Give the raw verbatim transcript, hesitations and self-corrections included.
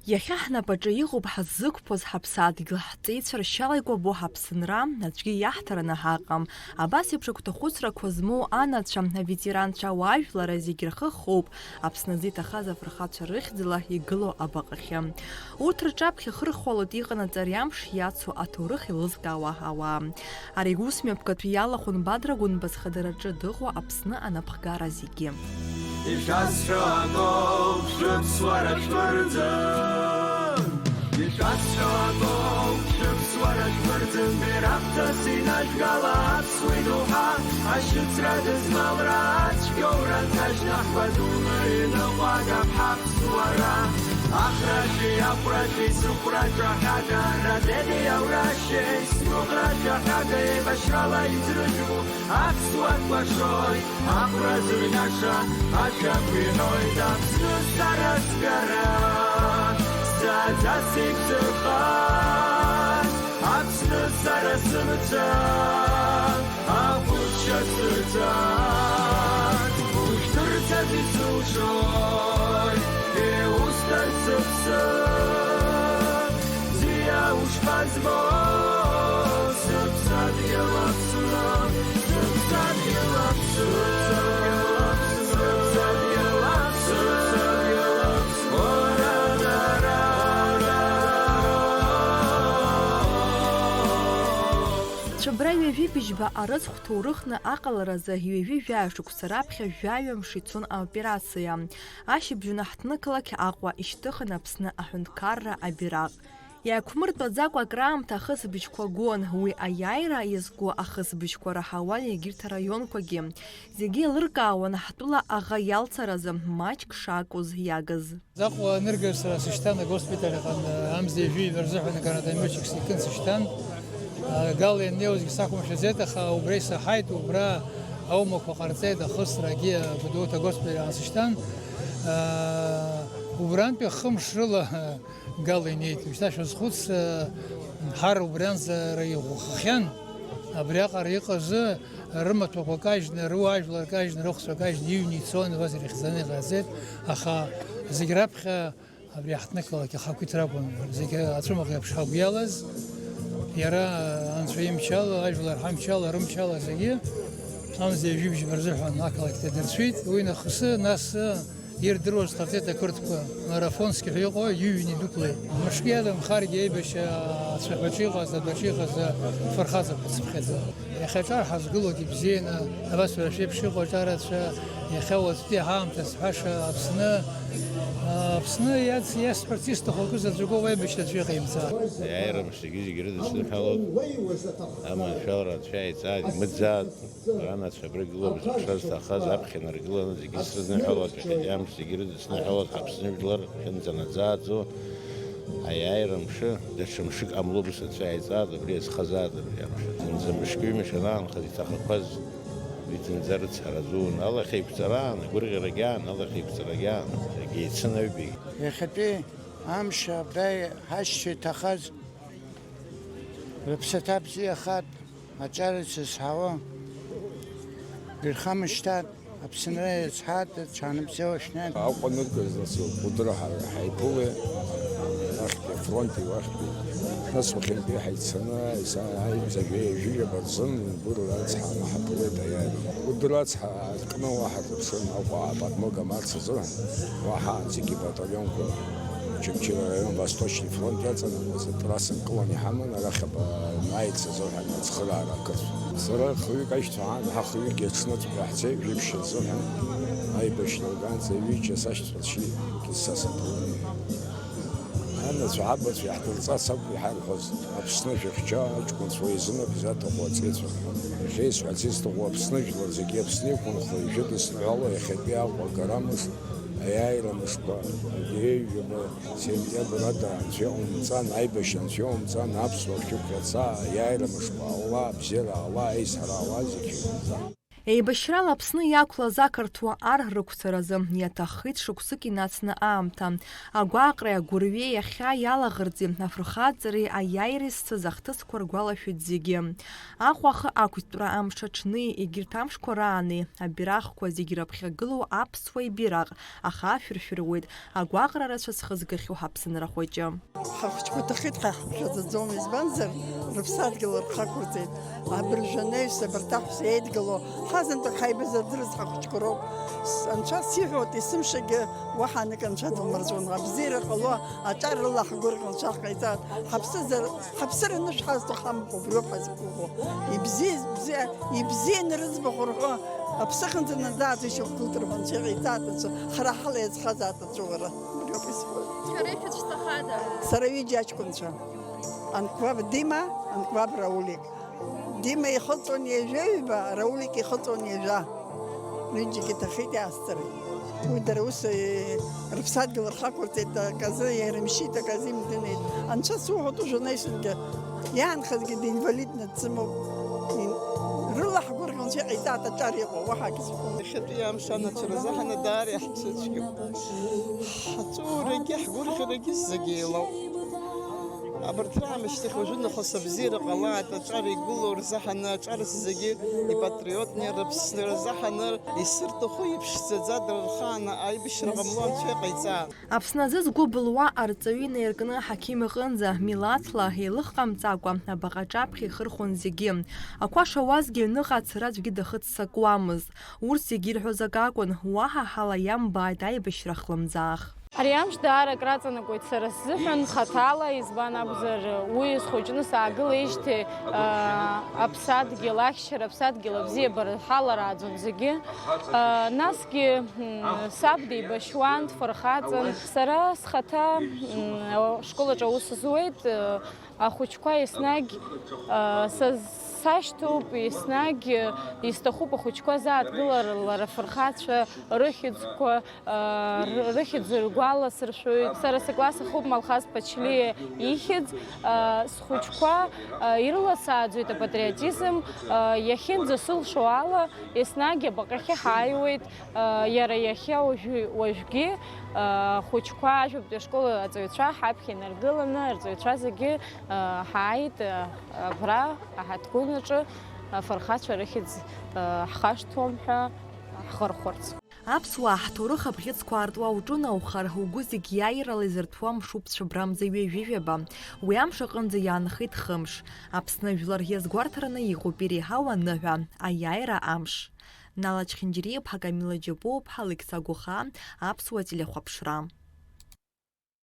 Иахьа ҳнапаҿы иҟоуп ҳаззықәԥоз ҳаԥсадгьыл, ҳҵеицәа ршьала икәабо ҳаԥсынра, аӡәгьы иаҳҭараны ҳаҟам. Абас еиԥш агәҭахәыцрақәа змоу анацәа, аветеранцәа, ауаажәларра зегьы рхы хоуп, Аԥсны азы иҭахаз афырхацәа рыхьӡала игылоу абаҟахьы. Урҭ рҿаԥхьа ихырхәалоит иҟанаҵари амш иацу аҭоурых еилызкаауа ауаа. Ари ус мҩаԥгатәы иалахәын Бадра Гәынба зхадараҿы дыҟоу Аԥсны анапхгара зегьы. Ишәасҳәо акоуп, шәыԥсуара шәԥырӡын. Ишәасҳәо акоуп, шәыԥсуара шәԥырӡын, бираҟ ҵас инажәгала аԥсуа идоуҳа, ашьыцра дызмалра ацәгьоура нҭажьны ҳгәадуны иныҟәагап ҳаԥсуара. Ахрашәи ахәрашәи сыхәра ҿаҳәада, радеди аурашьеи сгәыӷра ҿаҳәада, еибашьрала иӡрыжәу аԥсуа кәашоит, ахәра зырӷьаша ашәақәа иҳәоит, Аԥсны сара сгара, сааӡа сеиқәзырхаз, Аԥсны сара сымца, ахәыҷқәа сырца, ушәдырцаз исылшоит, иусҭар сыԥсы, бзиа ушԥазбо, сыԥсадгьыл Аԥсны, сыԥсадгьыл Аԥсны, сыԥсадгьыл Аԥсны, сыԥсадгьыл Аԥсны, уара дара. Цәыббра ҩажәи быжьба арыцхә ҭоурыхны аҟаларазы ҩажәи жәаҩа шықәса раԥхьа жәаҩа мшы ицон аоперациа. Ашьыбжьон аҳҭнықалақь Аҟәа ишьҭыхын Аԥсны аҳәынҭқарра абираҟ. Иааиқәмыртәаӡакәа акраамҭа ахысбыжьқәа гон, уи аиааира иазку ахысбыжьқәа раҳауан егьырҭ араионқәагьы. Зегьы еилыркаауан ҳтәыла аӷа иалцаразы маҷк шакәыз иагыз. Аҟәа анырга сара сышьҭан агоспиталь аҟны, амза ҩажәи жәаҩа рзыҳәан акаратамиотик сикын сышьҭан. Гала ианнеиуазгьы сақәымшәаӡеит, аха убра исаҳаит, убра аумақәа ҟарҵеит, ахысрагьы Гәдоуҭа агоспиталь аҟны сышьҭан. Убрантәи хымш рыла Гала инеит. Уажәшьҭа шәазхәыц, ҳар убранӡа ара иӷәӷәахахьан. Абриаҟара иҟазы рымаҭәақәа кажьны, руаажәлар кажьны, рыхәцәа кажьны иҩны ицон, убас ирыхьӡаны иҟаиҵеит, аха зегь раԥхьа абри аҳҭнықалақь ахақәиҭра акәын, зегь аҵәымӷ еиԥш ҳагәы иалаз, иара анцәа имчала, ажәлар ҳамчала, рымчала зегьы, амза ҩажәи быжьба рзыҳәан ақалақь дадырцәит, уи нахысы, нас, Ирдыруаз ҟарҵеит ақырҭқәа, Марафонски ҳәа иҟоу иҩны идәықәлеит. Мышкы иадамхаргьы аибашьра ацәаҳәаҿы иҟаз, адәаҿы иҟаз афырхаҵа ҳәа сыԥхьаӡа. Иахьа аҿар ҳазгылоугьы бзианы, абас уара шәеиԥш иҟоу аҿар рацәа, иахьа уаҵәтәи ҳаамҭа зҳәаша Аԥсны, Аԥсны иац-, иасҳәарц исҭаху акы заҵәык ауп, аибашьра аӡәы иҟаимҵааит. Аиааира мшгьы зегьы рыдысныҳәалоит, аманшәалара анцәа иааиҵааит, имыӡааит. Анацәа абра игылоуп зыхшаз зҭахаз, аԥхьа инаргыланы зегьы срыдныҳәалоит, иахьатәи амш зегьы ирыдысныҳәалоит, Аԥсны жәлар хьынӡанаӡааӡо, аиааира мшы, даҽа мшык ҟамло, ус анцәа иааиҵааит, убри иазхазааит абри амш. Зынӡа мышк-ҩымш анаанхаз иҭахақәаз, уи зынӡа рыцҳара азун, алахьеиқәҵараан, агәырӷьарагьы аан, алахьеиқәҵарагьы аан, егьа ицын аҩбагьы. Иахьатәи амш абра ҳашьцәа иҭахаз рыԥсаҭа бзиахааит. Аҿар ицызҳауа, ирхамышҭааит, Аԥсынра иазҳааит, ҽаанбзиала шәнеит. Аҟәа ныргаз нас Кәыдры ҳа-, ҳаиԥылеит, ахьтәи афронти уахьтәи. Нас уахьынтәи ҳаиццаны, ес-, аҩ-, ҩажәижәаба рзын Кәыдры ацҳа ҳаԥылеит аиааира. Кәыдры ацҳа аартны уа ҳарзыԥшын, Аҟәа ааподмога Марс азыҳәан, уа ҳаан зегьы батальонқәа. Очамчыра араион Восточный фронт иаҵанакуаз атрасса нкыланы иҳаман, арахь абаанаицыз азыҳәан ацхыраара ақырҭуа. Сара хҩык ашьҭахь ҳа хҩыкгьы аҽныҵәҟьа ҳцеит, жәиԥшь азыҳәан аибашьра рганӡа ҩыџьа сашьцәа ршьит, са саԥылеит. Анацәа ҳабацәа иаҳдырҵарц акәу иҳарҳәоз, Аԥсны шәыхьча, аҷкәынцәа уеизынап изаҭаху аҵеицәа рҳәон. Иахьа исҳәарц исҭаху Аԥсны жәлар зегьы Аԥсны иқәынхо ижәыдысныҳәало иахьатәи Аҟәа агара мыш, аиааира мышқәа, ҩажәи ҩба сентиабр ада анцәа иҟоумҵан, аибашьра анцәа иҟоумҵан, аԥсуаа шәықәшәаца, аиааира мышқәа аала, абзиара аала, аизҳара аала, зегь шәықәнаҵа. Еибашьрала Аԥсны иақәлаз ақырҭуа ар рықәцаразы иаҭаххеит шықәсык инацны аамҭа. Агәаҟреи агәырҩеи иахьа иалаӷырӡи афырхаҵареи аиааиреи зцыз ахҭысқәа ргәалашәеит зегьы. Аҟәа ахы ақәҵтәра амш аҽни, егьырҭ амшқәа раани, абираҟқәа зегьы раԥхьагылоу аԥсуа ибираҟ аха шәыршәыруеит агәаҟра рацәа зхызгахьоу ҳаԥсынра хәыҷы. Ҳахәыҷқәа ҭахеит ҳәа ҳаԥхьаӡаӡом, избанзар, рыԥсадгьыл рхы ақәырҵеит. Абыржәы анаҩс абарҭ аҳәса еидгыло, ҳазынтәык ҳаибазырдырыз ҳахәыҷқәа роуп. С-, Анцәа сиҳәоит, есымшагьы уаҳа анык Анцәа дылмырҵәон. Абзиара ҟало, аҿар рыла ҳгәырӷьон, Анцәа ҳҟаиҵааит. Ҳаԥсызар, ҳаԥсыр анышә ҳазҭо ҳамоуп, убриоуп ҳазықәыӷәӷәо. Ибзиаз бзиа, ибзианы рыӡбахә рҳәо, аԥсыхынӡа наӡааӡо ишьақәгылт рҳәон, Анцәа иҟаиҵааит, Анцәа, ҳара ҳала иазхазааит аҵәыуара. Убриоуп исҳәо. Шәара ишәыцәцахада? Сара ҩыџьа аҷкәынцәа. Анқәаб Дима, Анқәаб Раулик. Дима ихыҵуан ҩажәа ҩба, Раулик ихыҵуан ҩажәа. Ҩыџьагьы ҭахеит иаасҭарит. Уи дара ус, э, рыԥсадгьыл рхы ақәырҵеит, аказы иарымшьит, аказы имдынеит. Анцәа суҳәоит, ужурналистгьы иаанхазгьы динвалидны дсымоуп. Ин-, рыла ҳгәырӷьон, Анцәа иҟаиҵааит аҿар иҟоу, уаҳа акгьы сҳәом. Иахьатәи амш анацәа рзаҳаны даара иаҳцәыцәгьоуп. Ҳҵәыуарагьы ҳгәырӷьарагьы зегьы еилоуп. Абарҭ раамышьҭахь уажәы нахыс абзиара ҟалааит, аҿар игылоу рзаҳаны, аҿар зегьы ипатриотни рыԥсны рзаҳаны, исырҭаху иԥшӡаӡа дара рхааны аибашьра ҟамло Анцәа иҟаиҵааит. Аԥсны азы згәы былуа арҵаҩы инаиркны аҳақьым иҟынӡа, милаҭла еилыхҟамҵакәа, абаҟа аҿаԥхьа ихырхәон зегьы. Ақәа шауазгьы аҩныҟа ацара аӡәгьы дахыццакуамызт. Урҭ зегьы ирҳәоз акакәын, уаҳа ҳала иамбааит аибашьра хлымӡаах. Ари амш даара акраҵанакуеит сара сзыҳәан хаҭала, избан акәзар, уи схәыҷны саагылеижьҭеи, аа, аԥсадгьыл ахьчара, аԥсадгьыл абзиабара ҳаларааӡон зегьы. Аа, насгьы, м, саб деибашьуан, дфырхаҵан. Сара схаҭа, м, ашкол аҿы аус зуеит, ахәыҷқәа еснагь, а, са, сашьҭоуп, еснагь, а, исҭахуп ахәыҷқәа зааҭгылара, лара афырхацәа рыхьӡқәа, а, р-, рыхьӡ ргәаласыршәоит. Сара сыкласс ахуп Малхаз Ԥачлиа ихьӡ, а, схәыҷқәа, а, ирыласааӡоит апатриотизм, а, иахьынӡасылшо ала, еснагь абаҟахьы ҳааиуеит, а, иара иахьа уажәы, уажәгьы, а, ахәыҷқәа ажәабатәи ашкол аҵаҩцәа ҳаԥхьа инаргыланы, арҵаҩцәа зегьы Ҳааит, абра, аҳаҭгәын аҿы, афырхацәа рыхьӡ ҳхашҭуам ҳәа ҳхырхәарц. Аԥсуаа ҳҭоурых абӷьыцқәа аартуа уҿынаухар, угәы зегь иааирала изырҭәуа мшуп цәыббрамза ҩажәижәаба. Уи амш аҟынӡа иаанхеит хымш. Аԥсны жәлар иазгәарҭараны иҟоуп иреиҳау аныҳәа, аиааира амш. Нала Чхинџьариа-ԥҳа, Камила Џьапуа-ԥҳа, Алықьса Гәыхаа, Аԥсуа телехәаԥшра.